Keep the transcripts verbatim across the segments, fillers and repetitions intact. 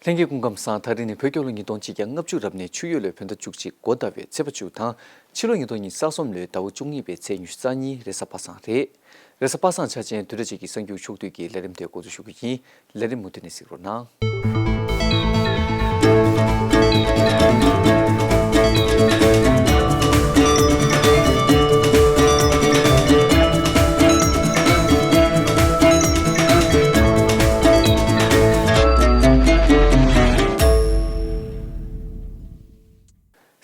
ལྷན་རྒྱས་སྐུ་ཁམས་བཟང་། ད་རིང་ནི་བོད་རྒྱལ་ལོ་ཉིས་སྟོང་ཆིག་བརྒྱ་ལྔ་བཅུ་རབ་གནས་ཆུ་ཡོས་ལོའི་བོད་ཟླ་བཅུ་གཅིག་འགོ་ཟླ་བའི་ཚེས་པ་བཅུ་དང་། ཕྱི་ལོ་ཉིས་སྟོང་ཉི་ཤུ་རྩ་གསུམ་ལོའི་ཟླ་བ་བཅུ་གཉིས་པའི་ཚེས་ཉི་ཤུ་རྩ་གཉིས། རེས་གཟའ་པ་སངས་རེད། རེས་གཟའ་པ་སངས་འཆར་ཅན་བདུན་ཕྲག་གཅིག་གི་གསར་འགྱུར་ཕྱོགས་བསྡུས་ཀྱི་ལས་རིམ་དེ་འགོ་འཛུགས་ཞུ་རྒྱུ་ཡིན། ལས་རིམ་མུ་མཐུད་ནས་གཟིགས་རོགས་གནང་།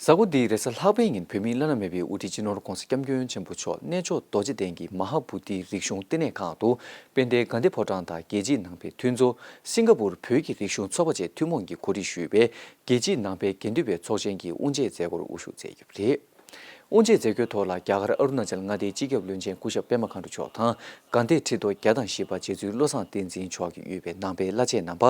གཟའ་འཁོར་འདིའི་རེས་གཟའ་ལྷག་པའི་ཉིན་བོད་མིའི་བླ་ན་མེད་པའི་དབུ་ཁྲིད་སྤྱི་ནོར་༧གོང་ས་༧སྐྱབས་མགོན་ཆེན་པོ་མཆོག་གནས་མཆོག་རྡོ་རྗེ་གདན་གྱི་མ་ཧཱ་བོ་དྷིའི་རིག་གཞུང་ལྟེ་གནས་ཁང་དུ་དཔལ་ལྡན་དགའ་ལྡན་ཕོ་བྲང་དང་རྒྱལ་སྤྱིའི་ནང་པའི་མཐུན་ཚོགས། སིང་ག་པུར་བོད་ཀྱི་རིག་གཞུང་ཚོགས་པ་བཅས་ཐུན་མོང་གིས་གོ་སྒྲིག་ཞུས་པའི་རྒྱལ་སྤྱིའི་ནང་པའི་དགེ་འདུན་པའི་ཚོགས་ཆེན་གྱི་དབུ་འབྱེད་མཛད་སྒོར་དབུ་བཞུགས་མཛད་ཡོད་པ་རེད། དབུ་འབྱེད་མཛད་སྒོའི་ཐོག་ལ་རྒྱ་གར་ཨ་རུ་ན་ཅལ་མངའ་སྡེའི་སྤྱི་ཁྱབ་བློན་ཆེན་སྐུ་ཞབས་པད་མ་མཁའ་འགྲོ་མཆོག་དང་། དགའ་ལྡན་ཁྲི་ཐོག་བརྒྱ་དང་བཞི་པ་རྗེ་བཙུན་བློ་བཟང་བསྟན་འཛིན་མཆོག་གིས་དབུས་པའི་ནང་པའི་བླ་ཆེན་རྣམ་པ།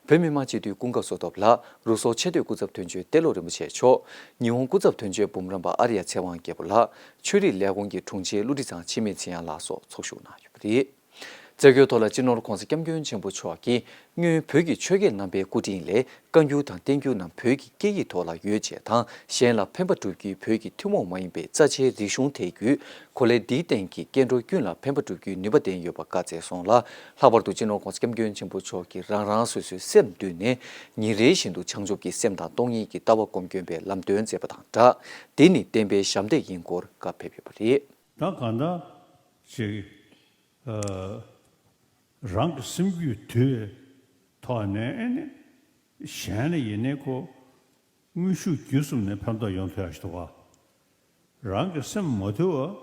བོད་མི་མང་སྤྱི་འཐུས་ཀུན་དགའ་བསོད་སྟོབས་ལགས། རུ་ཚོགས་ཆེས་མཐོའི་སྐུ་ཚབ་དོན་གཅོད་ཏེ་ལོ་རིན་པོ་ཆེ་མཆོག །ཉི་ཧོང་སྐུ་ཚབ་དོན་གཅོད་འབུམ་རམས་པ་ཨར་ཡ་ཚེ་དབང་རྒྱལ་པོ་ལགས། ཆོས་རིག་ལས་ཁུངས་ཀྱི་དྲུང་ཆེ་ཀླུ་ཁྲི་ཚང་འཆི་མེད་ཚེ་དབྱངས་ལགས་སོགས་ཚོགས་ཞུགས་གནང་ཡོད་པ་རེད། མཛད་སྒོའི་ཐོག་ལ་སྤྱི་ནོར་༧གོང་ས་༧སྐྱབས་མགོན་ཆེན་པོ་མཆོག་གིས། སྔོན་བོད་ཀྱི་ཆོས་བརྒྱུད་རྣམ་པའི་སྐུ་དྲིན་ལས། བཀའ་འགྱུར་དང་བསྟན་འགྱུར་རྣམས་བོད་ཀྱི་སྐད་ཡིག་ཐོག་ལ་ཡོད་ཅེས་དང་། གཞན་ལ་ཕན་པ་བསྒྲུབ་རྒྱུའི་བོད་ཀྱི་ཐུན་མོང་མ་ཡིན་པའི་རྩ་ཆེའི་རིག་གཞུང་ཐད་བརྒྱུད། གོ་ལའི་འདིའི་སྟེང་གི་སྐྱེ་འགྲོ་ཀུན་ལ་ཕན་པ་བསྒྲུབ་རྒྱུའི་ནུས་པ་ལྡན་ཡོད་པ་བཀའ་སྩལ་སོང་ལ། ལྷག་པར་དུ་སྤྱི་ནོར་༧གོང་ས་༧སྐྱབས་མགོན་ཆེན་པོ་མཆོག་གིས་རང་རང་སོ་སོའི་སེམས་བཏུད་ནས། ཉིན་རེ་བཞིན་དུ་བྱང་ཆུབ་ཀྱི་སེམས་དང་སྟོང་ཉིད་ཀྱི་ལྟ་བ་སྒོམ་སྐྱོན་པའི་ལམ་སྟོན་མཛད་པ་དང་སྦྲགས། འདི་ནི་བསྟན་པའི་ཞབས་འདེགས་ཡིན་སྐོར་བཀའ་ཕེབས་ཡོད་པ་རེད། ད་གང་ལྟར་ཅིག་ཨ། རང་གི་སེམས་རྒྱུད་དུལ་བའི་ཐོག་ནས་ཨེ་ནི། གཞན་ལ་ཡིན་ནའི་ཁོ་དངོས་ཤུགས་བརྒྱུད་གསུམ་ནས་ཕན་ཐོགས་ཡོང་ཐུབ་ཡ་ཞིག་འདུག་ག། རང་གི་སེམས་མ་དུལ་བ་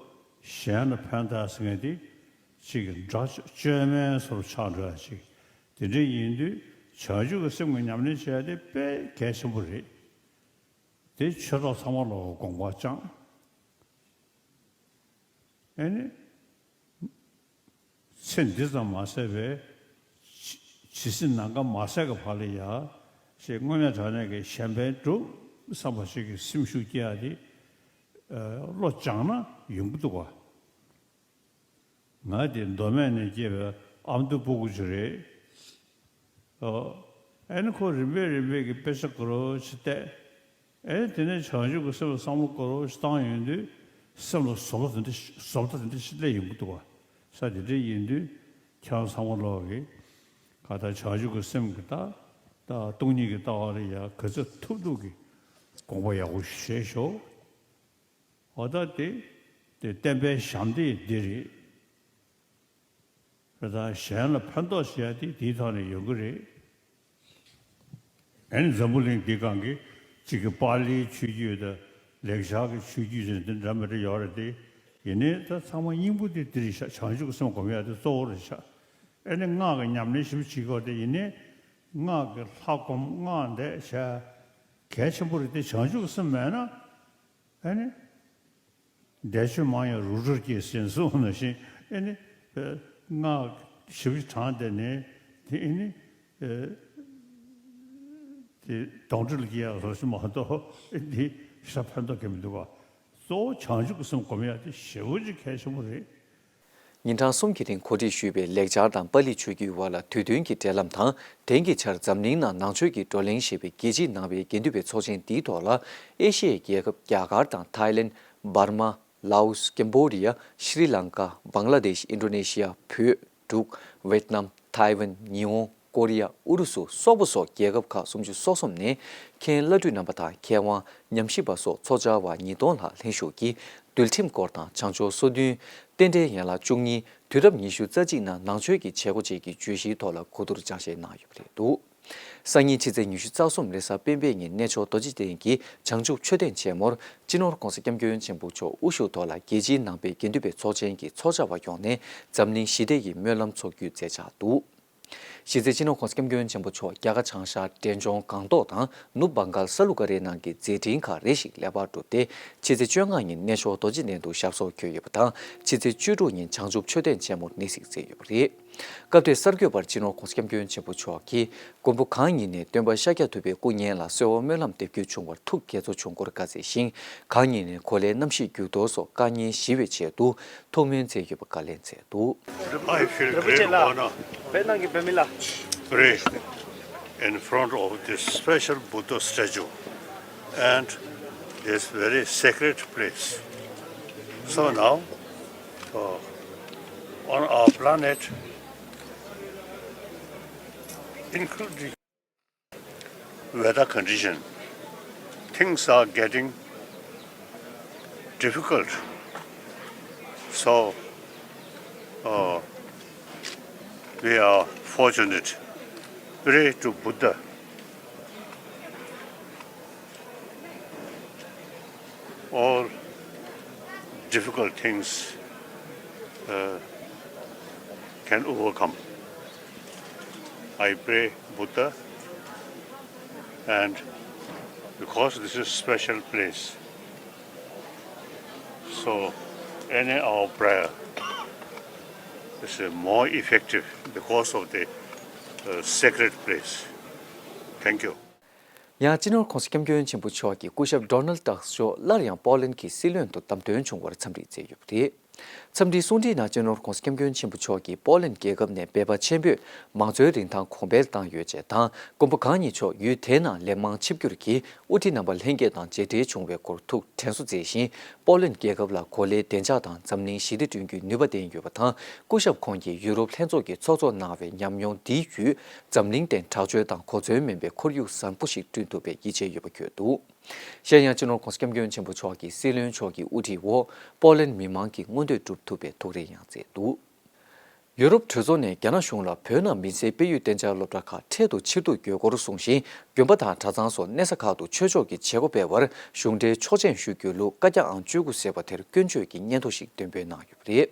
གཞན་ལ་ཕན་ཐོགས་ཟེར་མཁན་དེ་གཅིག་གི་དགྲ་བཅོས་མའི་བཟོ་འདྲ་ཆགས་འགྲོ་ཡ་ཅིག། དེ་འདྲ་ཡིན་དུས་བྱང་ཆུབ་ཀྱི་སེམས་ཀྱི་ཉམས་ལེན་བྱེད་ཡ་དེ་དཔེ་གལ་ཆེན་པོ་རེད། དེ་ཆོས་གྲོགས་ཚང་མ་ལ་དགོངས་པ་བཅངས། ཨེ་ནི། ཚེ་འདི་ཙམ་མ་ཟད་པའི་ཇི་ཇི་སྲིད་ནམ་མཁའ་མ་ཟད་ཀྱི་བར་ལ་ཡ་ཞེས་དངོས་གནས་དྲང་གནས་ཀྱི་གཞན་ཕན་སྒྲུབ་བསམ་པ་ཞིག་གི་སེམས་ཤུགས་སྐྱེ་ཡ་དེ་བློ་སྦྱངས་ན་ཡོང་གི་འདུག་ག། ང་དེ་མདོ་སྨད་ནས་སྐྱེས་པའི་ཨ་མདོ་སྤུ་གུ་ཅིག་རེད། ཨོ། ཨེ་ནི་ཁོ་རིམ་པས་རིམ་པས་ཀྱི་དཔེ་ཆ་དགའ་རོགས་ཤིག་བལྟས། ཨེ་དེ་ནས་བྱང་ཆུབ་ཀྱི་སེམས་ལ་བསམ་བློ་དགའ་རོགས་ཤིག་བཏང་ཡོང་དུས་སེམས་ལ་བཟོ་ལྟ་དེ་འདྲ་བཟོ་ལྟ་དེ་འདྲ་ཞིག་སླེབས་ཡོང་གི་འདུག་བ། ས་དེ་འདྲ་ཡིན་དུས་ཁྱེད་རང་ཚང་མ་ལོག་གི་ག་ད་བྱང་ཆུབ་ཀྱི་སེམས་ཀྱི་ད་ད་སྟོང་ཉིད་ཀྱི་ལྟ་བ་ལ་ཡ་ག་ཚོད་ཐུབ་ཐུབ་ཀྱི་དགོངས་པ་ཡག་པོ་ཞིག་བཞེས་ཤོག། འོ་ད་དེ་དེ་བསྟན་པའི་ཞབས་འདེགས་འདི་རེད། དེ་དང་གཞན་ལ་ཕན་ཐོགས་བྱེད་ཡ་དེ་དེའི་ཐོག་ནས་ཡོང་གི་རེད། ཨ་ནི་འཛམ་བུ་གླིང་འདི་སྒང་གི་གཅིག་གི་པཱ་ལིའི་ཆོས་བརྒྱུད་དང་ལེགས་སྦྱར་གྱི་ཆོས་བརྒྱུད་ཟེར་ནས་འདི་འདྲ་མི་འདྲ་ཡོད་རེད་དེ། ཡིན་ནའི་ད་ཚང་མ་སྙིང་པོ་དེ་འདི་རེད་ཤག། བྱང་ཆུབ་ཀྱི་སེམས་སྒོམ་ཡ་དེ་གཙོ་བོ་རེད་ཤག། ཨ་ནི་སྔགས་ཀྱི་ཉམས་ལེན་ཞིབ་བྱེད་དགོས་དེ་ཡིན་ནའི་སྔགས་ཀྱི་ལྷ་སྒོམ་སྔགས་བཟླས་བྱས་གལ་ཆེན་པོ་རེད་དེ། བྱང་ཆུབ་ཀྱི་སེམས་མེད་ན། ཨ་ནི། བཟླས་བརྗོད་མང་ཡང་རུ་སྒྲུབ་ཀྱི་ཟིན་སོང་ནང་བཞིན་ཨ་ནི། སྔགས་ཞིབ་ཅིང་དྲངས་ཏེ་ནི་དེ་ཨ་ནི། དེ་སྡོང་གྲོགས་ལ་སྐྱེ་ཡག་བཟོ་ཞིག་མ་གཏོགས་འདི་ཤ་ཕན་ཐོགས་གལ་མི་འདུག་བ། གཙོ་བོ་བྱང་ཆུབ་ཀྱི་སེམས་སྒོམ་ཡག་དེ་ཞེ་པོ་ཅིག་གལ་ཆེན་པོ་རེད། ཉིན་གྲངས་གསུམ་གྱི་རིང་གོ་སྒྲིག་ཞུས་པའི་ལེགས་སྦྱར་དང་པཱ་ལི་ཆོས་བརྒྱུད་དབར་ལ་དུས་མཐུན་གྱི་འབྲེལ་ལམ་དང་། དེང་གི་ཆར་འཛམ་གླིང་ནང་ནང་ཆོས་ཀྱི་བགྲོ་གླེང་ཞེས་པའི་རྒྱལ་སྤྱིའི་ནང་པའི་དགེ་འདུན་པའི་ཚོགས་ཆེན་འདིའི་ཐོག་ལ་ཨེ་ཤི་ཡའི་རྒྱལ་ཁབ་རྒྱ་གར་དང་ཐའི་ལེན། འབར་མ། ལའོ་སི། ཀེམ་བྷོ་ཌི་ཡ། ཤྲི་ལང་ཀ། བང་ལ་དེཤ། ཨིན་ཌོ་ནེ་ཤི་ཡ། བོད། འབྲུག། ཝེད་ནམ། ཐའེ་ཝན། ཉི་ཧོང་། ཀོ་རི་ཡ། ཨུ་རུ་སུ་སོག་པོ་སོགས་རྒྱལ་ཁབ་ཁག་སུམ་ཅུ་སོ་གསུམ་ནས་མཁན་བླ་སྤྲུལ་རྣམ་པ་དང་མཁས་དབང་ཉམས་ཞིབ་པ་སོགས་ཚོགས་བཅར་བ་ཉིས་སྟོང་ལྷག་ལྷན་ཞུགས་ཀྱིས་འདུལ་ཁྲིམས་སྐོར་དང་བྱང་ཆོག་སོ་བདུན། རྟེན་འབྲེལ་ཡན་ལག་བཅུ་གཉིས། དུས་རབས་ཉི་ཤུ་རྩ་གཅིག་ནང་ནང་ཆོས་ཀྱི་བྱེད་སྒོ་བཅས་ཀྱི་བརྗོད་གཞིའི་ཐོག་ལ་གོ་བསྡུར་སྦྱང་བཤད་གནང་ཡོད་པ་རེད་འདུག། སང་ཉིན་ཕྱི་ཚེས་ཉི་ཤུ་རྩ་གསུམ་རེས་གཟའ་སྤེན་པའི་ཉིན་གནས་མཆོག་རྡོ་རྗེ་གདན་གྱི་བྱང་ཆུབ་མཆོད་རྟེན་ཆེན་མོར་སྤྱི་ནོར་༧གོང་ས་༧སྐྱབས་མགོན་ཆེན་པོ་མཆོག་དབུ་བཞུགས་ཐོག་ལ་རྒྱལ་སྤྱིའི་ནང་པའི་དགེ་འདུན་པའི་ཚོགས་ཆེན་གྱི་ཚོགས་བཅར་བ་ཡོངས་ནས་འཛམ་གླིང་ཞི་བདེ་ཡི་སྨོན་ལམ་འཚོགས་རྒྱུའི་མཛད་འཆར་འདུག། གཞི་རྩའི་སྤྱི་ནོར་༧གོང་ས་༧སྐྱབས་མགོན་ཆེན་པོ་མཆོག་རྒྱ་གར་བྱང་ཤར་འབྲས་ལྗོངས་སྒང་ཏོག་དང་ནུབ་བྷང་གཱལ་ས་ལུ་ཀ་རེ་ནང་གི་མཛད་འཕྲིན་ཁག་རེ་ཞིག་ལེགས་པར་གྲུབ་སྟེ། ཕྱི་ཚེས་བཅོ་ལྔ་ཉིན་གནས་མཆོག་རྡོ་རྗེ་གདན་དུ་ཞབས་སོར་འཁོད་ཡོད་པ་དང་། ཕྱི་ཚེས་བཅུ་དྲུག་ཉིན་བྱང་ཆུབ་མཆོད་རྟེན་ཆེན་མོར་གནས་གཟིགས་མཛད་ཡོད་པ་རེད། སྐབས་དེར་གསར་འགོད་པར་སྤྱི་ནོར་༧གོང་ས་༧སྐྱབས་མགོན་ཆེན་པོ་མཆོག་གིས། མགོན་པོ་གང་ཉིད་ནས་སྟོན་པ་ཤཱཀྱ་ཐུབ་པའི་སྐུ་བརྙན་ལ་གསོལ་བ་སྨོན་ལམ་འདེབས་རྒྱུ་བྱུང་བར་ཐུགས་དགྱེས་ཚོར་བྱུང་སྐོར་བཀའ་སྩལ་ཞིང་། གང་ཉིད་ནས་གོ་ལའི་གནམ་གཤིས་འགྱུར་ལྡོག་སོགས་དཀའ་ངལ་ཞི་བའི་ཆེད་དུ་ཐུགས་སྨོན་མཛད་ཡོད་པ་བཀའ་ལན་སྩལ་འདུག། I feel རིན་པོ་ཆེ་great ལགས། Honor. བོད་ནང་གི་བོད་མི་ལ། རེད། in front of this special Buddha statue and this very sacred place. So now, uh, on our planet, including weather condition, things are getting difficult. So, uh, we are fortunate. Pray to Buddha. All difficult things, uh, can overcome. I pray Buddha, and because this is special place, so any our prayer is, uh, more effective because of the, uh, sacred place. Thank you. ཡང་སྤྱི་ནོར་༧གོང་ས་༧སྐྱབས་མགོན་ཆེན་པོ་མཆོག་གིས་སྐུ་ཞབས་ཌོ་ནལ་ཏྲམ་མཆོག་སླར་ཡང་པོ་ལན་གྱི་སྲིད་བློན་དུ་བདམས་ཐོན་བྱུང་བར་འཚམས་འདྲི་མཛད་ཡོད་པ་རེད། འཚམས་འདྲིའི་གསུང་འཕྲིན་ནང་སྤྱི་ནོར་༧གོང་ས་༧སྐྱབས་མགོན་ཆེན་པོ་མཆོག་གིས་པོ་ལན་རྒྱལ་ཁབ་ནས་འབད་པ་ཆེན་པོས་མང་གཙོའི་རིན་ཐང་གོང་འཕེལ་བཏང་ཡོད་ཅེས་དང་། མགོན་པོ་གང་ཉིད་མཆོག་ཡུལ་དེའི་ནང་ལས་མང་ཆིབས་བསྒྱུར་གྱིས་དབུ་ཁྲིད་རྣམ་པ་ལྷན་རྒྱས་དང་མཇལ་འཕྲད་བྱུང་བའི་སྐོར་ཐུགས་དྲན་གསོ་མཛད་ཞིང་། པོ་ལན་རྒྱལ་ཁབ་ལ་གོ་ལའི་བདེ་འཇགས་དང་འཛམ་གླིང་ཞི་བདེ་བསྐྲུན་རྒྱུའི་ནུས་པ་ལྡན་ཡོད་པ་དང་། སྐུ་ཞབས་ཁོང་གིས་ཡུ་རོབ་ལྷན་ཚོགས་ཀྱི་ཚོགས་གཙོ་གནང་བའི་ཉམས་མྱོང་འདིའི་བརྒྱུད། འཛམ་གླིང་སྟེང་དྲག་སྤྱོད་དང་གོ་མཚོན་མིན་པའི་ཁོར་ཡུག་བཟང་པོ་ཞིག་བསྐྲུན་ཐུབ་པའི་ཡིད་ཆེས་ཡོད་པ་བཀོད་འདུག། གཞན་ཡང་སྤྱི་ནོར་༧གོང་ས་༧སྐྱབས་མགོན་ཆེན་པོ་མཆོག་གིས་སྲིད་བློན་མཆོག་གི་དབུ་ཁྲིད་འོག་པོ་ལན་མི་མང་གི་མངོན་འདོད་སྒྲུབ་ཐུབ་པའི་ཐུགས་རེ་ཡང་མཛད་འདུག། ཡུ་རོབ་གྲོས་ཚོགས་ནས་རྒྱ་ནག་གཞུང་ལ་བོད་ནང་མི་སེར་སྤེལ་ཡུལ་གཏན་འཇགས་སློབ་གྲྭ་ཁག་འཕྲལ་དུ་ཕྱིར་བསྡུ་དགོས་སྐོར་གསུངས་ཤིང་། དགོན་པ་དང་གྲྭ་ཚང་སོགས་གནས་ས་ཁག་ཏུ་ཆོས་ཕྱོགས་ཀྱི་བྱེད་སྒོ་སྤེལ་བར་གཞུང་འབྲེལ་ཆོག་མཆན་ཞུ་རྒྱུའི་ལུགས་བཀའ་རྒྱ་ཨང་བཅུ་དགུ་ཟེར་བ་དེར་སྐྱོན་བརྗོད་ཀྱི་སྙན་ཐོ་ཞིག་འདོན་སྤེལ་གནང་ཡོད་པ་རེད།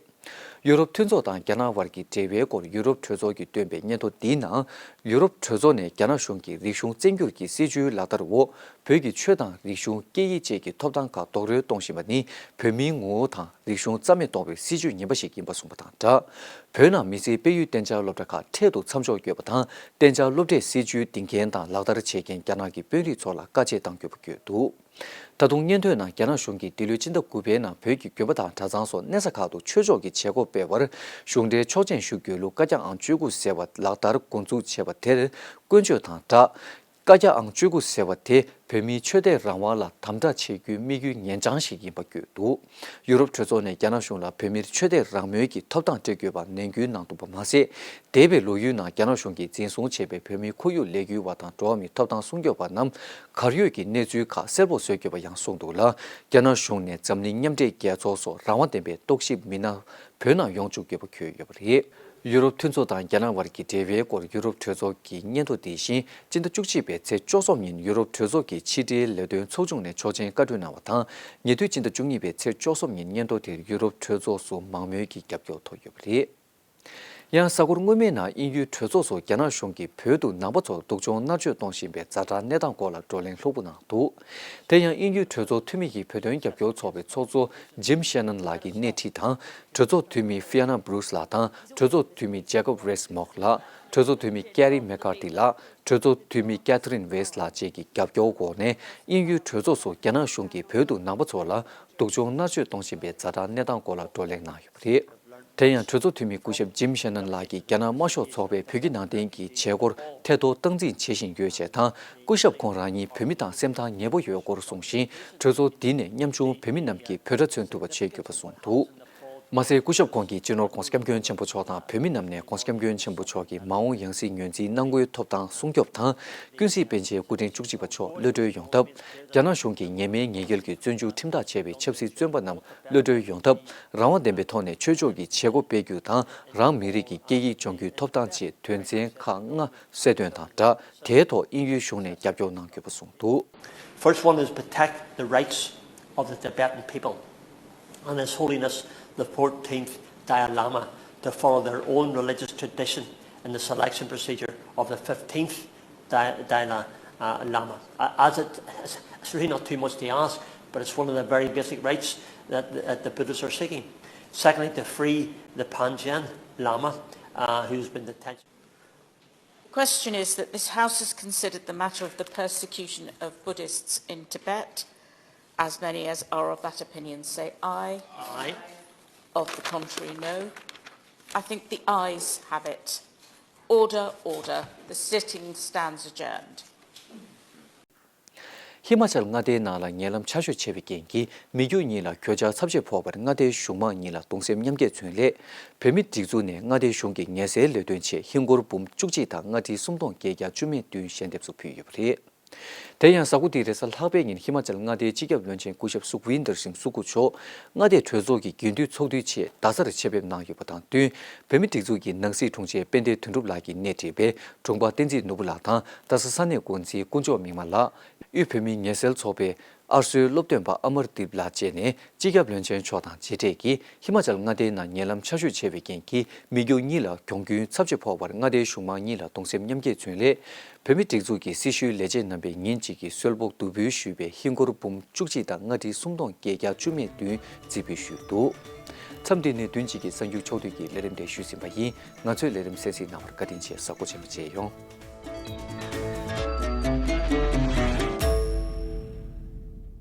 ཡུ་རོབ་མཐུན་ཚོགས་དང་རྒྱ་ནག་བར་གྱི་འབྲེལ་བའི་སྐོར་ཡུ་རོབ་གྲོས་ཚོགས་ཀྱིས་བཏོན་པའི་སྙན་ཐོ་འདིའི་ནང་། ཡུ་རོབ་གྲོས་ཚོགས་ནས་རྒྱ་ནག་གཞུང་གིས་རིག་གཞུང་བཙན་སྒྱུར་གྱི་སྲིད་ཇུས་ལག་བསྟར་འོག་བོད་ཀྱི་ཆོས་དང་རིག་གཞུང་། སྐད་ཡིག་བཅས་ཀྱི་ཐོབ་ཐང་ཁག་རྡོག་རོལ་གཏོང་བཞིན་པ་ནི་བོད་མིའི་ངོ་བོ་དང་རིག་གཞུང་རྩ་མེད་གཏོང་བའི་སྲིད་ཇུས་ངན་པ་ཞིག་ཡིན་པ་གསུངས་པ་དང་སྦྲགས། བོད་ནང་མི་སེར་སྤེལ་ཡུལ་གཏན་འཇགས་སློབ་གྲྭ་ཁག་འཕྲལ་དུ་མཚམས་འཇོག་དགོས་པ་དང་། གཏན་འཇགས་སློབ་གྲྭའི་སྲིད་ཇུས་འདིང་མཁན་དང་ལག་བསྟར་བྱེད་མཁན་རྒྱ་ནག་གི་དཔོན་རིགས་ཚོ་ལ་བཀའ་ཆད་གཏང་དགོས་པ་བཀོད་འདུག། ད་དུང་སྙན་ཐོའི་ནང་རྒྱ་ནག་གཞུང་གིས་འདི་ལོའི་སྤྱི་ཟླ་དགུ་པའི་ནང་བོད་ཀྱི་དགོན་པ་དང་གྲྭ་ཚང་སོགས་གནས་ས་ཁག་ཏུ་ཆོས་ཕྱོགས་ཀྱི་བྱེད་སྒོ་སྤེལ་བར་གཞུང་འབྲེལ་ཆོག་མཆན་ཞུ་རྒྱུའི་ལུགས་བཀའ་རྒྱ་ཨང་བཅུ་དགུ་ཟེར་བ་ལག་བསྟར་འགོ་འཛུགས་བྱས་པ་དེར་སྐྱོན་བརྗོད་དང་སྦྲགས། བཀའ་རྒྱ་ཨང་བཅུ་དགུ་ཟེར་བ་དེ་བོད་མིའི་ཆོས་དད་རང་དབང་ལ་དམ་དྲག་བྱེད་རྒྱུའི་དམིགས་ཡུལ་ཉེར་འགྱངས་ཤིག་ཡིན་པ་བཀོད་འདུག། ཡུ་རོབ་གྲོས་ཚོགས་ནས་རྒྱ་ནག་གཞུང་ལ་བོད་མིར་ཆོས་དད་རང་མོས་ཀྱི་ཐོབ་ཐང་སྤྲད་དགོས་པ་ནན་སྐུལ་གནང་འདུག་པ་མ་ཟད། འདས་པའི་ལོ་ཡུན་ནང་རྒྱ་ནག་གཞུང་གིས་འཛིན་བཟུང་བྱས་པའི་བོད་མིའི་ཁོར་ཡུག་ལས་འགུལ་བ་དང་འགྲོ་བ་མིའི་ཐོབ་ཐང་སྲུང་སྐྱོབ་པ་རྣམས་གར་ཡོད་ཀྱི་གནས་ཚུལ་ཁག་གསལ་པོ་བཟོ་དགོས་པ་ཡང་གསུངས་འདུག་ལ། རྒྱ་ནག་གཞུང་ནས་འཛམ་གླིང་མཉམ་འབྲེལ་རྒྱལ་ཚོགས་སོགས་རང་དབང་ལྡན་པའི་རྟོག་ཞིབ་མི་སྣ་བོད་ནང་ཡོང་བཅུག་དགོས་པ་བཀོད་ཡོད་པ་རེད། ཡུ་རོབ་མཐུན་ཚོགས་དང་རྒྱ་ནག་བར་གྱི་འབྲེལ་བའི་སྐོར་ཡུ་རོབ་གྲོས་ཚོགས་ཀྱི་སྙན་ཐོ་འདི་བཞིན་སྤྱི་ཟླ་བཅུ་གཅིག་པའི་ཚེས་བཅུ་གསུམ་ཉིན་ཡུ་རོབ་གྲོས་ཚོགས་ཀྱི་ཕྱི་དྲིལ་ལས་དོན་ཚོགས་ཆུང་ནས་ཆོག་མཆན་བཀའ་འཁྲོལ་གནང་བ་དང་། ཉེ་དུས་སྤྱི་ཟླ་བཅུ་གཉིས་པའི་ཚེས་བཅུ་གསུམ་ཉིན་སྙན་ཐོ་དེར་ཡུ་རོབ་གྲོས་ཚོགས་སུ་མང་མོས་ཀྱི་རྒྱབ་སྐྱོར་ཐོབ་ཡོད་པ་རེད། ཡང་གཟའ་འཁོར་སྔོན་མའི་ནང་དབྱིན་ཡུལ་གྲོས་ཚོགས་སུ་རྒྱ་ནག་གཞུང་གིས་བོད་དུ་ནང་པ་ཚོར་སྡུག་སྦྱོང་མནར་གཅོད་གཏོང་བཞིན་པའི་ཛ་དྲག་གནས་སྟངས་སྐོར་ལ་བགྲོ་གླེང་ལྷུག་པོ་གནང་འདུག། དེ་ཡང་དབྱིན་ཡུལ་གྲོས་ཚོགས་འཐུས་མི་ཡི་བོད་དོན་རྒྱབ་སྐྱོར་ཚོགས་པའི་ཚོགས་གཙོ་ཇིམ་ཤེ་ནན་ལགས་ཀྱི་སྣེ་ཁྲིད་དང་། གྲོས་ཚོགས་འཐུས་མི་ཧྥི་ཡ་ན་སྦྲུས་ལགས་དང་། གྲོས་ཚོགས་འཐུས་མི་ཇེ་ཀོབ་རེས་མོག་ལགས། གྲོས་ཚོགས་འཐུས་མི་ཀེ་རི་མེ་ཀར་ཏི་ལགས། གྲོས་ཚོགས་འཐུས་མི་ཀེ་ཐི་རིན་ཝེས་ལགས་བཅས་ཀྱི་རྒྱབ་སྐྱོར་འོག་ནས་དབྱིན་ཡུལ་གྲོས་ཚོགས་སུ་རྒྱ་ནག་གཞུང་གིས་བོད་དུ་ནང་པ་ཚོ་ལ་སྡུག་སྦྱོང་མནར་གཅོད་གཏོང་བཞིན་པའི་ཛ་དྲག་གནས་སྟངས་སྐོར་ལ་བགྲོ་གླེང་གནང་ཡོད་པ་རེད། དེ་ཡང་གྲོས་ཚོགས་འཐུས་མི་སྐུ་ཞབས་ཇིམ་ཤེ་ནན་ལགས་ཀྱིས་རྒྱ་ནག་དམར་ཤོག་ཚོགས་པས་བོད་ཀྱི་ནང་བསྟན་གྱི་བྱེད་སྒོར་ཐད་གཏོང་སྟངས་འཛིན་བྱེད་བཞིན་ཡོད་ཅེས་དང་། སྐུ་ཞབས་ཁོང་རང་ཉིད་བོད་མི་དང་སེམས་ཐག་ཉེ་པོ་ཡོད་སྐོར་གསུངས་ཤིང་། གྲོས་ཚོགས་འདི་ནས་ཉམ་ཆུང་བོད་མི་རྣམས་ཀྱིས་བོད་སྒྲ་མཚོན་ཐུབ་པ་བྱེད་དགོས་པ་གསུངས་འདུག། མ་ཟད། སྐུ་ཞབས་ཁོང་གིས་སྤྱི་ནོར་༧གོང་ས་༧སྐྱབས་མགོན་ཆེན་པོ་མཆོག་དང་བོད་མི་རྣམས་ནས་༧གོང་ས་༧སྐྱབས་མགོན་ཆེན་པོ་མཆོག་གི་མ་འོངས་ཡང་སྲིད་ངོས་འཛིན་གནང་སྒོའི་ཐོབ་ཐང་སྲུང་སྐྱོབ་དང་། ཀུན་གཟིགས་པཎ་ཆེན་སྐུ་ཕྲེང་བཅུ་གཅིག་པ་མཆོག་གློད་གྲོལ་ཡོང་ཐབས། རྒྱ་ནག་གཞུང་གིས་ཉེས་མེད་ཉེས་འགེལ་གྱི་བཙོན་འཇུག་ཁྲིམས་ཐག་བཅད་པའི་ཆབ་སྲིད་བཙོན་པ་རྣམས་གློད་གྲོལ་ཡོང་ཐབས། རང་དབང་ལྡན་པའི་ཐོག་ནས་ཆོས་ཕྱོགས་ཀྱི་བྱེད་སྒོ་སྤེལ་རྒྱུ་དང་། རང་མི་རིགས་ཀྱི་སྐད་ཡིག་སྦྱོང་རྒྱུའི་ཐོབ་ཐང་བཅས་དོན་ཚན་ཁག་ལྔ་གསལ་སྟོན་དང་སྦྲགས། དེའི་ཐོག་དབྱིན་ཡུལ་གཞུང་ནས་རྒྱབ་སྐྱོར་གནང་དགོས་པ་གསུངས་འདུག། First one is protect the rights of the Tibetan people and His Holiness the fourteenth Dalai Lama to follow their own religious tradition in the selection procedure of the fifteenth Dalai, Dalai uh, Lama. Uh, As it, it's really not too much to ask, but it's one of the very basic rights that the, that the Buddhists are seeking. Secondly, to free the Panchen Lama, uh, who's been detained. The question is that this House has considered the matter of the persecution of Buddhists in Tibet, as many as are of that opinion say aye. Aye. Of the contrary, no. I think the ayes have it. Order, order. The sitting stands adjourned. ཧི་མ་ཅལ་མངའ་སྡེའི་ནང་ལ་ཉེ་ལམ་ཆར་ཞོད་ཆེ་བའི་རྐྱེན་གྱིས་མི་རྒྱུ་གཉིས་ལ་གྱོད་ཆག་ཚབས་ཆེ་ཕོག་པར་མངའ་སྡེའི་གཞུང་མང་གཉིས་ལ་གདུང་སེམས་མཉམ་སྐྱེད་མཚོན་སླད། བོད་མིའི་སྒྲིག་འཛུགས་ནས་མངའ་སྡེའི་གཞུང་གི་ངལ་སེལ་ལས་དོན་ཆེད་ཧིན་སྒོར་འབུམ་བཅུ་གཅིག་དང་ལྔ་ཁྲི་སུམ་སྟོང་བརྒྱད་བརྒྱ་བཅུ་མེད་བདུན་ཞལ་འདེབས་སུ་ཕུལ་ཡོད་པ་རེད། དེ་ཡང་གཟའ་འཁོར་འདིའི་རེས་གཟའ་ལྷག་པའི་ཉིན་ཧི་མ་ཅལ་མངའ་སྡེའི་སྤྱི་ཁྱབ་བློན་ཆེན་སྐུ་ཞབས་སུ་ཁ་ཝིན་དར་སིང་སུ་ཁུ་མཆོག་མངའ་སྡེའི་གྲོས་ཚོགས་ཀྱི་རྒྱུན་མཐུད་ཚོགས་དུས་ཆེད་རྡ་སར་ཆེད་ཕེབས་གནང་ཡོད་པ་དང་བསྟུན། བོད་མིའི་སྒྲིག་འཛུགས་ཀྱི་ནང་སྲིད་དྲུང་ཆེ་དཔལ་ལྡན་དོན་གྲུབ་ལགས་ཀྱིས་སྣེ་ཁྲིད་པའི་དྲུང་པ་བསྟན་འཛིན་ནོར་བུ་ལགས་དང་རྡ་ས་ས་གནས་འགོ་འཛིན་དཀོན་མཆོག་མིག་དམར་ལགས། དབུས་བོད་མིའི་ངལ་སེལ་ཚོགས་པའི་ཨར་སྲོལ་སློབ་སྟོན་པ་ཨ་མར་དིབ་ལགས་བཅས་ནས་སྤྱི་ཁྱབ་བློན་ཆེན་མཆོག་དང་མཇལ་འཕྲད་ཀྱིས། ཧི་མ་ཅལ་མངའ་སྡེའི་ནང་ཉེ་ལམ་ཆར་ཞོད་ཆེ་བའི་རྐྱེན་གྱིས་མི་རྒྱུ་གཉིས་ལ་གྱོང་གུན་ཚབས་ཆེ་ཕོག་པར་མངའ་སྡེའི་གཞུང་མང་གཉིས་ལ་གདུང་སེམས་མཉམ་སྐྱེད་མཚོན་སླད། བོད་མིའི་སྒྲིག་འཛུགས་ཀྱི་སྲི་ཞུའི་ལས་བྱེད་རྣམ་པས་ཉིན་གཅིག་གི་གསོལ་ཕོགས་བསྡུ་འབུལ་ཞུས་པའི་ཧིན་སྒོར་འབུམ་བཅུ་གཅིག་དང་ལྔ་ཁྲི་སུམ་སྟོང་བརྒྱད་བརྒྱ་བཅུ་མེད་བདུན་རྩིས་འབུལ་ཞུས་འདུག་མཚམས་འདི་ནས་བདུན་གཅིག་གི་གསར་འགྱུར་ཕྱོགས་བསྡུས་ཀྱི་ལས་རིམ་དེ་ཞུས་ཟིན་པ་ཡིན། ང་ཚོའི་ལས་རིམ་གསན་གཟིགས་གནང་བར་བཀའ་དྲིན་ཆེ། གཟའ་འཁོར་ཆེན་པོ་མཇལ་ཡོང་།